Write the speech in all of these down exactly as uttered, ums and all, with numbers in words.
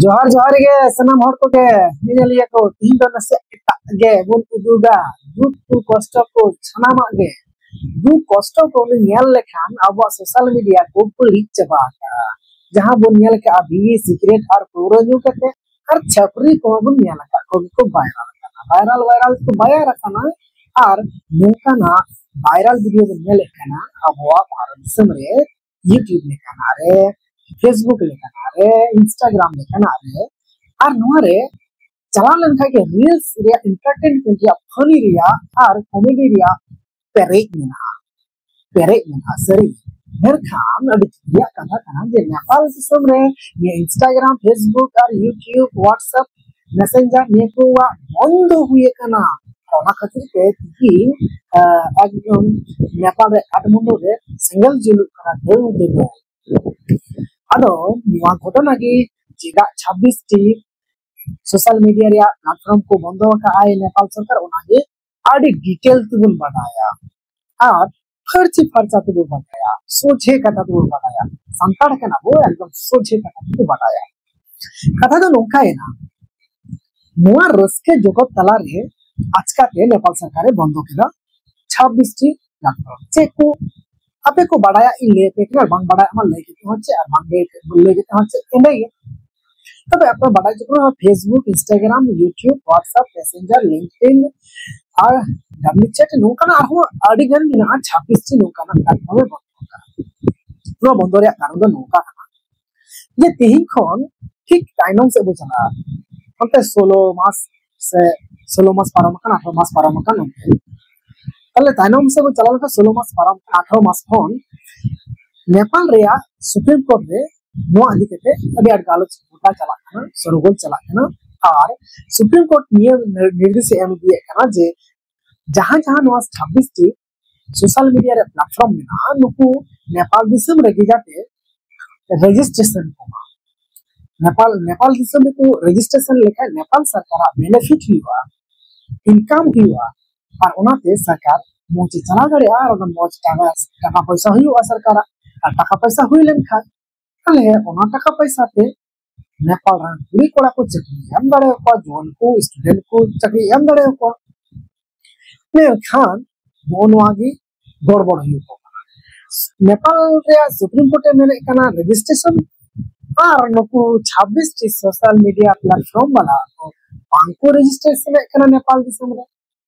ᱡᱚᱦᱟᱨ ᱡᱚᱦᱟᱨ ᱜᱮ ᱥᱟᱱᱟᱢ ᱦᱚᱲ ᱠᱚᱜᱮ, ᱧᱮᱧᱮᱞᱤᱭᱟᱹ ᱠᱚ, ᱛᱤᱦᱤᱧ ᱫᱚ ᱱᱟᱥᱮᱭᱟᱜ ᱮᱴᱟᱜ ᱜᱮ ᱵᱚᱱ ᱩᱫᱩᱜᱟ᱾ ᱫᱩᱠ ᱠᱚ, ᱠᱚᱥᱴᱚ ᱠᱚ, ᱥᱟᱱᱟᱢᱟᱜ ᱜᱮ᱾ ᱫᱩᱠ ᱠᱚᱥᱴᱚ ᱠᱚ ᱵᱚᱱ ᱧᱮᱞ ᱞᱮᱠᱷᱟᱱ ᱟᱵᱚᱣᱟᱜ ᱥᱳᱥᱟᱞ ᱢᱤᱰᱤᱭᱟ ᱠᱚ ᱵᱟᱹᱲᱤᱡ ᱪᱟᱵᱟ ᱟᱠᱟᱜᱼᱟ᱾ ᱡᱟᱦᱟᱸ ᱵᱚᱱ ᱧᱮᱞ ᱠᱟᱜᱼᱟ ᱵᱤᱲᱤ, ᱥᱤᱜᱨᱮᱴ ᱟᱨ ᱯᱟᱹᱣᱨᱟᱹ ᱧᱩ ᱠᱟᱛᱮ, ᱟᱨ ᱪᱷᱟᱹᱯᱨᱤ ᱠᱚᱦᱚᱸ ᱵᱚᱱ ᱧᱮᱞ ᱟᱠᱟᱫ ᱠᱚᱜᱮ ᱠᱚ ᱵᱷᱟᱭᱨᱟᱞ ᱟᱠᱟᱱᱟ᱾ ᱵᱷᱟᱭᱨᱟᱞ ᱵᱷᱟᱭᱨᱟᱞ ᱛᱮᱠᱚ ᱵᱷᱟᱭᱨᱟᱞ ᱟᱠᱟᱱᱟ᱾ ᱟᱨ ᱱᱚᱝᱠᱟᱱᱟᱜ ᱵᱷᱟᱭᱨᱟᱞ ᱵᱷᱤᱰᱤᱭᱳ ᱵᱚᱱ ᱧᱮᱞᱮᱫ ᱠᱟᱱᱟ ᱟᱵᱚᱣᱟᱜ ᱵᱷᱟᱨᱚᱛ ᱫᱤᱥᱚᱢ ᱨᱮ, YouTube ᱞᱮᱠᱟᱱᱟᱜ ᱨᱮ, Facebook ᱞᱮᱠᱟᱱᱟᱜ ᱨᱮ, Instagram ᱞᱮᱠᱟᱱᱟᱜ ᱨᱮ᱾ ᱟᱨ ᱱᱚᱣᱟ ᱨᱮ ᱪᱟᱞᱟᱣ ᱞᱮᱱᱠᱷᱟᱱ ᱜᱮ ᱨᱤᱞᱥ ᱨᱮᱭᱟᱜ, ᱮᱱᱴᱟᱨᱴᱮᱱᱢᱮᱱᱴ ᱨᱮᱭᱟᱜ, ᱯᱷᱟᱱᱤ ᱨᱮᱭᱟᱜ ᱟᱨ ᱠᱚᱢᱮᱰᱤ ᱨᱮᱭᱟᱜ ᱯᱮᱨᱮᱡ ᱢᱮᱱᱟᱜᱼᱟ, ᱯᱮᱨᱮᱡ ᱢᱮᱱᱟᱜᱼᱟ ᱥᱟᱹᱨᱤ᱾ ᱢᱮᱱᱠᱷᱟᱱ ᱟᱹᱰᱤ ᱫᱩᱠ ᱨᱮᱭᱟᱜ ᱠᱟᱛᱷᱟ ᱠᱟᱱᱟ ᱡᱮ ᱱᱮᱯᱟᱞ ᱫᱤᱥᱚᱢ ᱨᱮ ᱱᱤᱭᱟᱹ Instagram, Facebook ᱟᱨ YouTube, WhatsApp, Messenger ᱱᱤᱭᱟᱹ ᱠᱚᱣᱟᱜ ᱵᱚᱱᱫᱚ ᱦᱩᱭ ᱟᱠᱟᱱᱟ᱾ ᱚᱱᱟ ᱠᱷᱟᱹᱛᱤᱨ ᱛᱮ ᱛᱤᱦᱤᱧ, ᱟᱸ, ᱮᱠᱫᱚᱢ ᱱᱮᱯᱟᱞ ᱨᱮ ᱠᱟᱴᱷᱢᱟᱱᱰᱩ ᱨᱮ ᱥᱮᱸᱜᱮᱞ ᱡᱩᱞᱩᱜ ᱠᱟᱱᱟ, ᱰᱷᱮᱣ ᱰᱷᱮᱣ᱾ ᱟᱫᱚ ᱱᱚᱣᱟ ᱜᱷᱚᱴᱚᱱᱟ ᱜᱮ ᱪᱮᱫᱟᱜ ᱪᱷᱟᱵᱵᱤᱥ ᱴᱤ ᱥᱳᱥᱟᱞ ᱢᱤᱰᱤᱭᱟ ᱨᱮᱭᱟᱜ ᱯᱞᱟᱴᱯᱷᱚᱨᱢ ᱠᱚ ᱵᱚᱱᱫᱚ ᱟᱠᱟᱫ ᱟᱭ ᱱᱮᱯᱟᱞ ᱥᱚᱨᱠᱟᱨ, ᱚᱱᱟᱜᱮ ᱟᱹᱰᱤ ᱰᱤᱴᱮᱞ ᱛᱮᱵᱚᱱ ᱵᱟᱰᱟᱭᱟ ᱟᱨ ᱯᱷᱟᱹᱨᱪᱤ ᱯᱷᱟᱨᱪᱟ ᱛᱮᱵᱚᱱ ᱵᱟᱰᱟᱭᱟ, ᱥᱚᱡᱷᱮ ᱠᱟᱛᱷᱟ ᱛᱮᱵᱚᱱ ᱵᱟᱰᱟᱭᱟ᱾ ᱥᱟᱱᱛᱟᱲ ᱠᱟᱱᱟ ᱵᱚ, ᱮᱠᱫᱚᱢ ᱥᱚᱡᱷᱮ ᱠᱟᱛᱷᱟ ᱛᱮᱵᱚᱱ ᱵᱟᱰᱟᱭᱟ᱾ ᱠᱟᱛᱷᱟ ᱫᱚ ᱱᱚᱝᱠᱟᱭᱮᱱᱟ, ᱱᱚᱣᱟ ᱨᱟᱹᱥᱠᱟᱹ ᱡᱚᱜᱚᱛ ᱛᱟᱞᱟᱨᱮ ᱟᱪᱠᱟᱛᱮ ᱱᱮᱯᱟᱞ ᱥᱚᱨᱠᱟᱨᱮ ᱵᱚᱱᱫᱚ ᱠᱮᱫᱟ ᱪᱷᱟᱵᱵᱤᱥ ᱴᱤ ᱯᱞᱟᱴᱯᱷᱚᱨᱢ᱾ ᱪᱮᱫ ᱠᱚ ᱟᱯᱮ ᱠᱚ ᱵᱟᱰᱟᱭᱟ, ᱤᱧ ᱞᱟᱹᱭ ᱟᱯᱮ ᱠᱟᱱᱟ, ᱵᱟᱝ ᱵᱟᱰᱟᱭᱟᱜ ᱢᱟ ᱞᱟᱹᱭ ᱠᱟᱛᱮ ᱦᱚᱸ ᱪᱮᱫ, ᱟᱨ ᱵᱟᱝ ᱞᱟᱹᱭ, ᱞᱟᱹᱭ ᱠᱟᱛᱮ ᱦᱚᱸ ᱪᱮᱫ, ᱮᱸᱰᱮ ᱜᱮ᱾ ᱛᱚᱵᱮ ᱟᱯᱮ ᱵᱟᱰᱟᱭ ᱦᱚᱪᱚ ᱠᱚ, Facebook, Instagram, YouTube, WhatsApp, Messenger, LinkedIn ᱟᱨ WeChat, ᱱᱚᱝᱠᱟᱱᱟᱜ ᱟᱨᱦᱚᱸ ᱟᱹᱰᱤ ᱜᱟᱱ ᱢᱮᱱᱟᱜᱼᱟ, ᱪᱷᱟᱵᱵᱤᱥ ᱴᱤ ᱱᱚᱝᱠᱟᱱᱟᱜ ᱯᱞᱟᱴᱯᱷᱚᱨᱢ ᱮ ᱵᱚᱱᱫᱚ ᱟᱠᱟᱫᱟ᱾ ᱱᱚᱣᱟ ᱵᱚᱱᱫᱚ ᱨᱮᱭᱟᱜ ᱠᱟᱨᱚᱱ ᱫᱚ ᱱᱚᱝᱠᱟ ᱠᱟᱱᱟ ᱡᱮ ᱛᱮᱦᱮᱧ ᱠᱷᱚᱱ ᱴᱷᱤᱠ ᱛᱟᱭᱱᱚᱢ ᱥᱮᱫ ᱵᱚ ᱪᱟᱞᱟᱜᱼᱟ, ᱚᱱᱛᱮ ᱥᱳᱞᱳ ᱢᱟᱥ ᱥᱮ ᱥᱳᱞᱳ ᱢᱟᱥ ᱯᱟᱨᱚᱢ ᱟᱠᱟᱱ, ᱟᱴᱷᱨᱚ ᱢᱟᱥ ᱯᱟᱨᱚᱢ ᱟᱠᱟᱱ ᱚᱱᱛᱮ᱾ ᱛᱟᱦᱞᱮ ᱛᱟᱭᱱᱚᱢ ᱥᱮᱫ ᱵᱚ ᱪᱟᱞᱟᱣ ᱞᱮᱱᱠᱷᱟᱱ ᱥᱳᱞᱳ ᱢᱟᱥ ᱯᱟᱨᱚᱢ, ᱟᱴᱷᱨᱚ ᱢᱟᱥ ᱠᱷᱚᱱ ᱱᱮᱯᱟᱞ ᱨᱮᱭᱟᱜ ᱥᱩᱯᱨᱤᱢ ᱠᱳᱨᱴ ᱨᱮ ᱱᱚᱣᱟ ᱤᱫᱤ ᱠᱟᱛᱮ ᱟᱹᱰᱤ ᱟᱸᱴ ᱜᱟᱞᱚᱪ ᱜᱚᱴᱟ ᱪᱟᱞᱟᱜ ᱠᱟᱱᱟ, ᱥᱚᱨᱜᱳᱞ ᱪᱟᱞᱟᱜ ᱠᱟᱱᱟ᱾ ᱟᱨ ᱥᱩᱯᱨᱤᱢ ᱠᱳᱨᱴ ᱱᱤᱭᱟᱹ ᱱᱤᱨᱫᱮᱥ ᱮ ᱮᱢ ᱤᱫᱤᱭᱮᱫ ᱠᱟᱱᱟ ᱡᱮ ᱡᱟᱦᱟᱸ ᱡᱟᱦᱟᱸ ᱱᱚᱣᱟ ᱪᱷᱟᱵᱵᱤᱥ ᱴᱤ ᱥᱳᱥᱟᱞ ᱢᱤᱰᱤᱭᱟ ᱨᱮ ᱯᱞᱟᱴᱯᱷᱚᱨᱢ ᱢᱮᱱᱟᱜᱼᱟ, ᱱᱩᱠᱩ ᱱᱮᱯᱟᱞ ᱫᱤᱥᱚᱢ ᱨᱮᱜᱮ ᱡᱟᱛᱮ ᱨᱮᱡᱤᱥᱴᱨᱮᱥᱚᱱ ᱠᱚᱢᱟ᱾ ᱱᱮᱯᱟᱞ, ᱱᱮᱯᱟᱞ ᱫᱤᱥᱚᱢ ᱨᱮᱠᱚ ᱨᱮᱡᱤᱥᱴᱨᱮᱥᱚᱱ ᱞᱮᱠᱷᱟᱱ ᱱᱮᱯᱟᱞ ᱥᱚᱨᱠᱟᱨᱟᱜ ᱵᱮᱱᱤᱯᱷᱤᱴ ᱦᱩᱭᱩᱜᱼᱟ, ᱤᱱᱠᱟᱢ ᱦᱩᱭᱩᱜᱼᱟ, ᱟᱨ ᱚᱱᱟᱛᱮ ᱥᱚᱨᱠᱟᱨ ᱢᱚᱡᱽ ᱮ ᱪᱟᱞᱟᱣ ᱫᱟᱲᱮᱭᱟᱜᱼᱟ, ᱟᱨ ᱚᱱᱟ ᱢᱚᱡᱽ ᱴᱟᱠᱟ, ᱴᱟᱠᱟ ᱯᱚᱭᱥᱟ ᱦᱩᱭᱩᱜᱼᱟ ᱥᱚᱨᱠᱟᱨᱟᱜ᱾ ᱟᱨ ᱴᱟᱠᱟ ᱯᱚᱭᱥᱟ ᱦᱩᱭ ᱞᱮᱱᱠᱷᱟᱱ ᱛᱟᱦᱞᱮ ᱚᱱᱟ ᱴᱟᱠᱟ ᱯᱚᱭᱥᱟ ᱛᱮ ᱱᱮᱯᱟᱞ ᱨᱮᱱ ᱠᱩᱲᱤ ᱠᱚᱲᱟ ᱠᱚ ᱪᱟᱹᱠᱨᱤ ᱮᱢ ᱫᱟᱲᱮᱭᱟᱠᱚᱣᱟ, ᱡᱩᱣᱟᱹᱱ ᱠᱚ ᱥᱴᱩᱰᱮᱱᱴ ᱠᱚ ᱪᱟᱹᱠᱨᱤ ᱮᱢ ᱫᱟᱲᱮᱭᱟᱠᱚᱣᱟ᱾ ᱢᱮᱱᱠᱷᱟᱱ ᱱᱚᱜᱼᱚ ᱱᱚᱣᱟ ᱜᱮ ᱜᱚᱲᱵᱚᱲ ᱦᱩᱭᱩᱜ ᱠᱟᱱᱟ᱾ ᱱᱮᱯᱟᱞ ᱨᱮᱭᱟᱜ ᱥᱩᱯᱨᱤᱢ ᱠᱳᱨᱴ ᱮ ᱢᱮᱱᱮᱫ ᱠᱟᱱᱟ ᱨᱮᱡᱤᱥᱴᱨᱮᱥᱚᱱ, ᱟᱨ ᱱᱩᱠᱩ ᱪᱷᱟᱵᱵᱤᱥ ᱴᱤ ᱥᱳᱥᱟᱞ ᱢᱤᱰᱤᱭᱟ ᱯᱞᱟᱴᱯᱷᱚᱨᱢ ᱵᱟᱞᱟ ᱠᱚ ᱵᱟᱝᱠᱚ ᱨᱮᱡᱤᱥᱴᱨᱮᱥᱚᱱᱮᱫ ᱠᱟᱱᱟ ᱱᱮᱯᱟᱞ ᱫᱤᱥᱚᱢ ᱨᱮ᱾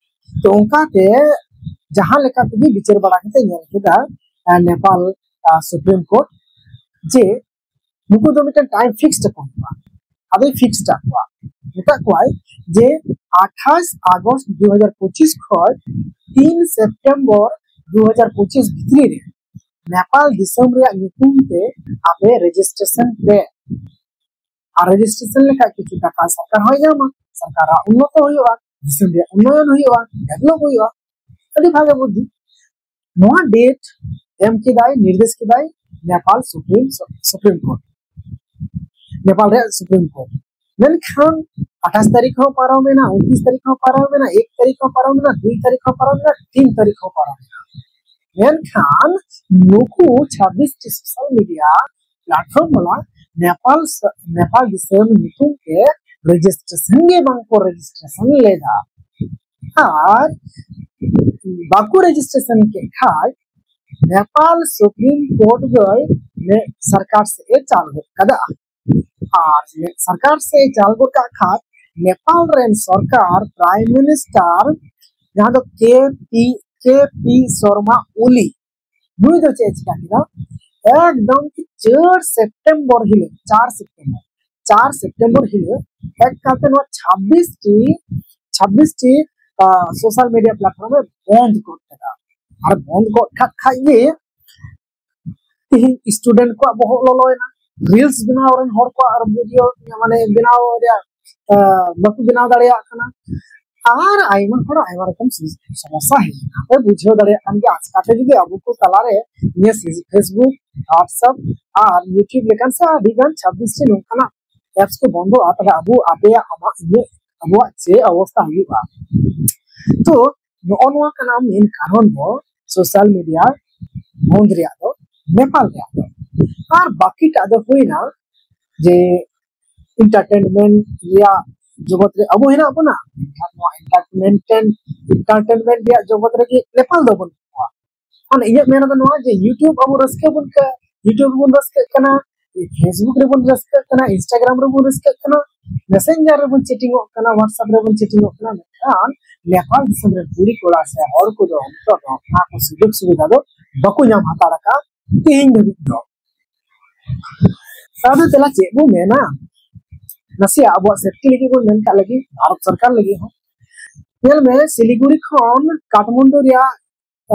ᱛᱚ ᱚᱱᱠᱟᱛᱮ ᱡᱟᱦᱟᱸ ᱞᱮᱠᱟ ᱛᱮᱜᱮ ᱵᱤᱪᱟᱹᱨ ᱵᱟᱲᱟ ᱠᱟᱛᱮ ᱧᱮᱞ ᱠᱮᱫᱟ ᱱᱮᱯᱟᱞ ᱥᱩᱯᱨᱤᱢ ᱠᱳᱨᱴ ᱡᱮ ᱱᱩᱠᱩ ᱫᱚ ᱢᱤᱫᱴᱮᱱ ᱴᱟᱭᱤᱢ ᱯᱷᱤᱠᱥ ᱟᱠᱚ ᱦᱩᱭᱩᱜᱼᱟ᱾ ᱟᱫᱚᱭ ᱯᱷᱤᱠᱥ ᱟᱠᱚᱣᱟ, ᱢᱮᱛᱟᱜ ᱠᱚᱣᱟᱭ ᱡᱮ ᱟᱴᱷᱟᱥ ᱟᱜᱚᱥᱴ ᱫᱩ ᱦᱟᱡᱟᱨ ᱯᱚᱸᱪᱤᱥ ᱠᱷᱚᱱ ᱛᱤᱱ ᱥᱮᱯᱴᱮᱢᱵᱚᱨ ᱫᱩ ᱦᱟᱡᱟᱨ ᱯᱚᱸᱪᱤᱥ ᱵᱷᱤᱛᱨᱤ ᱨᱮ ᱱᱮᱯᱟᱞ ᱫᱤᱥᱚᱢ ᱨᱮᱭᱟᱜ ᱧᱩᱛᱩᱢ ᱛᱮ ᱟᱯᱮ ᱨᱮᱡᱤᱥᱴᱨᱮᱥᱚᱱ ᱯᱮ᱾ ᱟᱨ ᱨᱮᱡᱤᱥᱴᱨᱮᱥᱚᱱ ᱞᱮᱠᱷᱟᱡ ᱠᱤᱪᱷᱩ ᱴᱟᱠᱟ ᱥᱚᱨᱠᱟᱨ ᱦᱚᱸᱭ ᱧᱟᱢᱟ, ᱥᱚᱨᱠᱟᱨᱟᱜ ᱩᱱᱱᱚᱛᱚ ᱦᱩᱭᱩᱜᱼᱟ, ᱫᱤᱥᱚᱢ ᱨᱮᱭᱟᱜ ᱩᱱᱱᱚᱭᱚᱱ ᱦᱩᱭᱩᱜᱼᱟ, ᱰᱮᱵᱷᱞᱚᱯ ᱦᱩᱭᱩᱜᱼᱟ᱾ ᱟᱹᱰᱤ ᱵᱷᱟᱜᱮ ᱵᱩᱫᱽᱫᱷᱤ᱾ ᱱᱚᱣᱟ ᱰᱮᱴ ᱮᱢ ᱠᱮᱫᱟᱭ, ᱱᱤᱨᱫᱮᱥ ᱠᱮᱫᱟᱭ Nepal supreme supreme court, Nepal ᱨᱮᱭᱟᱜ ᱥᱩᱯᱨᱤᱢ ᱠᱳᱨᱴ᱾ ᱢᱮᱱᱠᱷᱟᱱ ᱟᱴᱷᱟᱥ ᱛᱟᱹᱨᱤᱠᱷ ᱦᱚᱸ ᱯᱟᱨᱚᱢ ᱮᱱᱟ, ᱩᱱᱛᱨᱤᱥ ᱛᱟᱹᱨᱤᱠᱷ ᱦᱚᱸ ᱯᱟᱨᱚᱢ ᱮᱱᱟ, ᱮᱠ ᱛᱟᱹᱨᱤᱠᱷ ᱦᱚᱸ ᱯᱟᱨᱚᱢ ᱮᱱᱟ, ᱫᱩᱭ ᱛᱟᱹᱨᱤᱠᱷ ᱦᱚᱸ ᱯᱟᱨᱚᱢ ᱮᱱᱟ, ᱛᱤᱱ ᱛᱟᱹᱨᱤᱠᱷ ᱦᱚᱸ ᱯᱟᱨᱚᱢ ᱮᱱᱟ᱾ ᱢᱮᱱᱠᱷᱟᱱ ᱱᱩᱠᱩ ᱪᱷᱟᱵᱵᱤᱥ ᱴᱤ ᱥᱳᱥᱟᱞ ᱢᱤᱰᱤᱭᱟ ᱯᱞᱟᱴᱯᱷᱚᱨᱢ ᱵᱟᱞᱟ ᱱᱮᱯᱟᱞ ᱥ- ᱱᱮᱯᱟᱞ ᱫᱤᱥᱚᱢ ᱧᱩᱛᱩᱢ ᱛᱮ ᱨᱮᱡᱤᱥᱴᱨᱮᱥᱚᱱ ᱜᱮ ᱵᱟᱝ ᱠᱚ ᱨᱮᱡᱤᱥᱴᱨᱮᱥᱚᱱ ᱞᱮᱫᱟ᱾ ᱟᱨ ᱵᱟᱠᱚ ᱨᱮᱡᱤᱥᱴᱨᱮᱥᱚᱱ ᱠᱮᱫ ᱠᱷᱟᱡ ᱱᱮᱯᱟᱞ ᱥᱩᱯᱨᱤᱢ ᱠᱳᱨᱴ ᱫᱚᱭ ᱱᱮ- ᱥᱚᱨᱠᱟᱨ ᱥᱮᱫ ᱮ ᱪᱟᱞ ᱜᱚᱫ ᱠᱟᱫᱟ᱾ ᱟᱨ ᱥᱚᱨᱠᱟᱨ ᱥᱮᱫ ᱪᱟᱞ ᱜᱚᱫ ᱠᱟᱜ ᱠᱷᱟᱡ ᱱᱮᱯᱟᱞ ᱨᱮᱱ ᱥᱚᱨᱠᱟᱨ ᱯᱨᱟᱭᱤᱢ ᱢᱤᱱᱤᱥᱴᱟᱨ ᱡᱟᱦᱟᱸ ᱫᱚ ᱠᱮ ᱯᱤ ᱠᱮ ᱯᱤ ᱥᱚᱨᱢᱟ ᱳᱞᱤ, ᱱᱩᱭ ᱫᱚ ᱪᱮᱫ ᱮ ᱪᱤᱠᱟ ᱠᱮᱫᱟ? ᱮᱠᱫᱚᱢ ᱪᱟᱨ ᱥᱮᱯᱴᱮᱢᱵᱚᱨ ᱦᱤᱞᱳᱜ, ᱪᱟᱨ ᱥᱮᱯᱴᱮᱢᱵᱚᱨ, ᱪᱟᱨ ᱥᱮᱯᱴᱮᱢᱵᱚᱨ ᱦᱤᱞᱳᱜ ᱮᱠᱟᱞᱛᱮ ᱱᱚᱣᱟ ᱪᱷᱟᱵᱵᱤᱥ ᱴᱤ ᱪᱷᱟᱵᱵᱤᱥ ᱴᱤ ᱥᱳᱥᱟᱞ ᱢᱤᱰᱤᱭᱟ ᱯᱞᱟᱴᱯᱷᱚᱨᱢ ᱮ ᱵᱚᱱᱫ ᱜᱚᱫ ᱠᱮᱫᱟ᱾ ᱟᱨ ᱵᱚᱱᱫ ᱜᱚᱫ ᱠᱟᱜ ᱠᱷᱟᱡ ᱜᱮ ᱛᱤᱦᱤᱧ ᱥᱴᱩᱰᱮᱱᱴ ᱠᱚᱣᱟᱜ ᱵᱚᱦᱚᱜ ᱞᱚᱞᱚᱭᱮᱱᱟ, ᱨᱤᱞᱥ ᱵᱮᱱᱟᱣ ᱨᱮᱱ ᱦᱚᱲ ᱠᱚᱣᱟᱜ ᱟᱨ ᱵᱷᱤᱰᱤᱭᱳ ᱢᱟᱱᱮ ᱵᱮᱱᱟᱣ ᱨᱮᱭᱟᱜ ᱵᱟᱠᱚ ᱵᱮᱱᱟᱣ ᱫᱟᱲᱮᱭᱟᱜ ᱠᱟᱱᱟ᱾ ᱟᱨ ᱟᱭᱢᱟ ᱦᱚᱲ ᱟᱭᱢᱟ ᱨᱚᱠᱚᱢ ᱥᱚᱢᱚᱥᱥᱟ ᱦᱮᱡ ᱮᱱᱟ᱾ ᱟᱯᱮ ᱵᱩᱡᱷᱟᱹᱣ ᱫᱟᱲᱮᱭᱟᱜ ᱠᱟᱱ ᱜᱮᱭᱟ, ᱟᱪᱠᱟᱛᱮ ᱡᱩᱫᱤ ᱟᱵᱚ ᱠᱚ ᱛᱟᱞᱟᱨᱮ ᱱᱤᱭᱟᱹ ᱯᱷᱮᱥᱵᱩᱠ, ᱦᱳᱣᱟᱴᱥᱮᱯ ᱟᱨ ᱤᱭᱩᱴᱩᱵᱽ ᱞᱮᱠᱟᱱ ᱥᱮ ᱟᱹᱰᱤ ᱜᱟᱱ ᱪᱷᱟᱵᱵᱤᱥ ᱴᱤ ᱱᱚᱝᱠᱟᱱᱟᱜ ᱮᱯᱥ ᱠᱚ ᱵᱚᱱᱫᱚᱜᱼᱟ, ᱛᱟᱦᱞᱮ ᱟᱵᱚ, ᱟᱯᱮᱭᱟᱜ, ᱟᱢᱟᱜ, ᱤᱧᱟᱹᱜ, ᱟᱵᱚᱣᱟᱜ ᱪᱮᱫ ᱚᱵᱚᱥᱛᱟ ᱦᱩᱭᱩᱜᱼᱟ? ᱛᱚ ᱱᱚᱜᱼᱚ ᱱᱚᱣᱟ ᱠᱟᱱᱟ ᱢᱮᱱ ᱠᱟᱨᱚᱱ ᱫᱚ ᱥᱳᱥᱟᱞ ᱢᱤᱰᱤᱭᱟ ᱵᱚᱱᱫ ᱨᱮᱭᱟᱜ ᱫᱚ, ᱱᱮᱯᱟᱞ ᱨᱮᱭᱟᱜ ᱫᱚ᱾ ᱟᱨ ᱵᱟᱠᱤᱴᱟᱜ ᱫᱚ ᱦᱩᱭᱱᱟ ᱡᱮ ᱮᱱᱴᱟᱨᱴᱮᱱᱢᱮᱱᱴ ᱨᱮᱭᱟᱜ ᱡᱚᱜᱚᱛ ᱨᱮ ᱟᱵᱚ ᱦᱮᱱᱟᱜ ᱵᱚᱱᱟ, ᱢᱮᱱᱠᱷᱟᱱ ᱱᱚᱣᱟ ᱮᱱᱴᱟᱨᱴᱮᱱᱢᱮᱱᱴ ᱮᱱᱴᱟᱨᱴᱮᱱᱢᱮᱱᱴ ᱨᱮᱭᱟᱜ ᱡᱚᱜᱚᱛ ᱨᱮᱜᱮ ᱱᱮᱯᱟᱞ ᱫᱚ ᱵᱟᱹᱱᱩᱜ ᱠᱚᱣᱟ᱾ ᱢᱟᱱᱮ ᱤᱧᱟᱹᱜ ᱢᱮᱱ ᱫᱚ ᱱᱚᱣᱟ ᱡᱮ YouTube ᱟᱵᱚ ᱨᱟᱹᱥᱠᱟᱹ ᱵᱚᱱ ᱠᱟ- YouTube ᱨᱮᱵᱚᱱ ᱨᱟᱹᱥᱠᱟᱹᱜ ᱠᱟᱱᱟ, Facebook ᱨᱮᱵᱚᱱ ᱨᱟᱹᱥᱠᱟᱹᱜ ᱠᱟᱱᱟ, Instagram ᱨᱮᱵᱚᱱ ᱨᱟᱹᱥᱠᱟᱹᱜ ᱠᱟᱱᱟ, Messenger ᱨᱮᱵᱚᱱ ᱪᱮᱴᱤᱝᱚᱜ ᱠᱟᱱᱟ, WhatsApp ᱨᱮᱵᱚᱱ ᱪᱮᱴᱤᱝᱚᱜ ᱠᱟᱱᱟ, ᱢᱮᱱᱠᱷᱟᱱ ᱱᱮᱯᱟᱞ ᱫᱤᱥᱚᱢ ᱨᱮᱱ ᱠᱩᱲᱤ ᱠᱚᱲᱟ ᱥᱮ ᱦᱚᱲ ᱠᱚᱫᱚ ᱱᱤᱛᱚᱜ ᱫᱚ ᱚᱱᱟ ᱠᱚ ᱥᱩᱡᱳᱜᱽ ᱥᱩᱵᱤᱫᱷᱟ ᱫᱚ ᱵᱟᱠᱚ ᱧᱟᱢ ᱦᱟᱛᱟᱲ ᱟᱠᱟᱫ ᱛᱮᱦᱮᱧ ᱫᱷᱟᱹᱵᱤᱡ ᱫᱚ᱾ ᱟᱫᱚ ᱛᱮᱞᱟ ᱪᱮᱫ ᱵᱚ ᱢᱮᱱᱟ, ᱱᱟᱥᱮᱭᱟᱜ ᱟᱵᱚᱣᱟᱜ ᱥᱮᱯᱴᱤ ᱞᱟᱹᱜᱤᱫ ᱵᱚᱱ ᱢᱮᱱ ᱠᱟᱜ ᱞᱟᱹᱜᱤᱫ ᱵᱷᱟᱨᱚᱛ ᱥᱚᱨᱠᱟᱨ ᱞᱟᱹᱜᱤᱫ ᱦᱚᱸ᱾ ᱧᱮᱞ ᱢᱮ, ᱥᱤᱞᱤᱜᱩᱲᱤ ᱠᱷᱚᱱ ᱠᱟᱴᱷᱢᱟᱱᱰᱩ ᱨᱮᱭᱟᱜ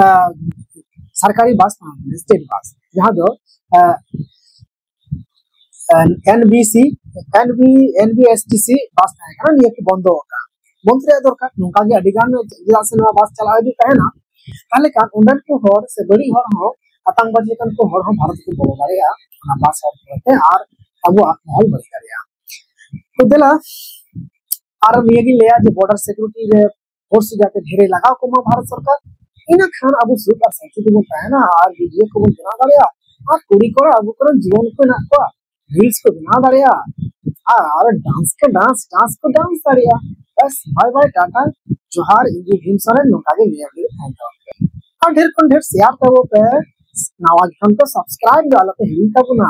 ᱟᱸ, ᱥᱚᱨᱠᱟᱨᱤ ᱵᱟᱥ ᱛᱟᱦᱮᱸ ᱠᱟᱱᱟ, ᱥᱴᱮᱴ ᱵᱟᱥ, ᱡᱟᱦᱟᱸ ᱫᱚ ᱮᱱᱵᱤᱥᱤ ᱮᱱᱵᱤ ᱮᱱᱵᱤᱮᱥᱴᱤᱥᱤ ᱵᱟᱥ ᱛᱟᱦᱮᱸ ᱠᱟᱱᱟ, ᱱᱤᱭᱟᱹ ᱠᱚ ᱵᱚᱱᱫᱚ ᱟᱠᱟᱫ᱾ ᱵᱚᱱᱫᱚ ᱨᱮᱭᱟᱜ ᱫᱚᱨᱠᱟᱨ, ᱱᱚᱝᱠᱟ ᱜᱮ ᱟᱹᱰᱤ ᱜᱟᱱ, ᱪᱮᱫᱟᱜ ᱥᱮ ᱱᱚᱣᱟ ᱵᱟᱥ ᱪᱟᱞᱟᱣ ᱤᱫᱤ ᱛᱟᱦᱮᱱᱟ, ᱛᱟᱦᱚᱞᱮ ᱠᱷᱟᱱ ᱚᱸᱰᱮᱱ ᱠᱚ ᱦᱚᱲ ᱥᱮ ᱵᱟᱹᱲᱤᱡ ᱦᱚᱲ ᱦᱚᱸ, ᱟᱛᱟᱝᱵᱟᱹᱡᱤ ᱟᱠᱟᱱ ᱠᱚ ᱦᱚᱲ ᱦᱚᱸ ᱵᱷᱟᱨᱚᱛ ᱠᱚ ᱵᱚᱞᱚ ᱫᱟᱲᱮᱭᱟᱜᱼᱟ ᱚᱱᱟ ᱵᱟᱥ ᱦᱚᱨ ᱛᱮ, ᱟᱨ ᱟᱵᱚᱣᱟᱜ ᱢᱚᱦᱚᱞ ᱵᱟᱹᱲᱤᱡ ᱫᱟᱲᱮᱭᱟᱜᱼᱟ᱾ ᱛᱚ ᱫᱮᱞᱟ, ᱟᱨ ᱱᱤᱭᱟᱹ ᱜᱤᱧ ᱞᱟᱹᱭᱟ ᱡᱮ ᱵᱚᱨᱰᱟᱨ ᱥᱤᱠᱩᱨᱤᱴᱤ ᱨᱮ ᱯᱷᱳᱨᱥ ᱡᱟᱛᱮ ᱰᱷᱮᱨᱮ ᱞᱟᱜᱟᱣ ᱠᱚᱢᱟ ᱵᱷᱟᱨᱚᱛ ᱥᱚᱨᱠᱟᱨ, ᱤᱱᱟᱹ ᱠᱷᱟᱱ ᱟᱵᱚ ᱥᱩᱠ ᱟᱨ ᱥᱟᱱᱛᱤ ᱛᱮᱵᱚᱱ ᱛᱟᱦᱮᱱᱟ ᱟᱨ ᱵᱷᱤᱰᱤᱭᱳ ᱠᱚᱵᱚᱱ ᱵᱮᱱᱟᱣ ᱫᱟᱲᱮᱭᱟᱜᱼᱟ᱾ ᱟᱨ ᱠᱩᱲᱤ ᱠᱚᱲᱟ ᱟᱵᱚ ᱠᱚᱨᱮᱱ ᱡᱩᱣᱟᱹᱱ ᱠᱚ ᱦᱮᱱᱟᱜ ᱠᱚᱣᱟ, ᱨᱤᱞᱥ ᱠᱚ ᱵᱮᱱᱟᱣ ᱫᱟᱲᱮᱭᱟᱜᱼᱟ, ᱟᱨ ᱟᱨ ᱰᱟᱱᱥ ᱠᱚ ᱰᱟᱱᱥ ᱰᱟᱱᱥ ᱠᱚ ᱰᱟᱱᱥ ᱫᱟᱲᱮᱭᱟᱜᱼᱟ᱾ ᱵᱮᱥ, ᱵᱟᱭ ᱵᱟᱭ, ᱴᱟᱴᱟ, ᱡᱚᱦᱟᱨ, ᱤᱧ ᱜᱮ ᱵᱷᱤᱢ ᱥᱚᱨᱮᱱ, ᱱᱚᱝᱠᱟ ᱜᱮ ᱱᱤᱭᱟᱹ ᱵᱷᱤᱰᱤᱭᱳ ᱛᱟᱦᱮᱱ ᱛᱟᱵᱚᱱ ᱯᱮ᱾ ᱟᱨ ᱰᱷᱮᱨ ᱠᱷᱚᱱ ᱰᱷᱮᱨ ᱥᱮᱭᱟᱨ ᱛᱟᱵᱚ ᱯᱮ, ᱱᱟᱣᱟ ᱜᱮ ᱠᱷᱟᱱ ᱯᱮ ᱥᱟᱵᱥᱠᱨᱟᱭᱤᱵ ᱫᱚ ᱟᱞᱚ ᱯᱮ ᱦᱤᱲᱤᱧ ᱛᱟᱵᱚᱱᱟ᱾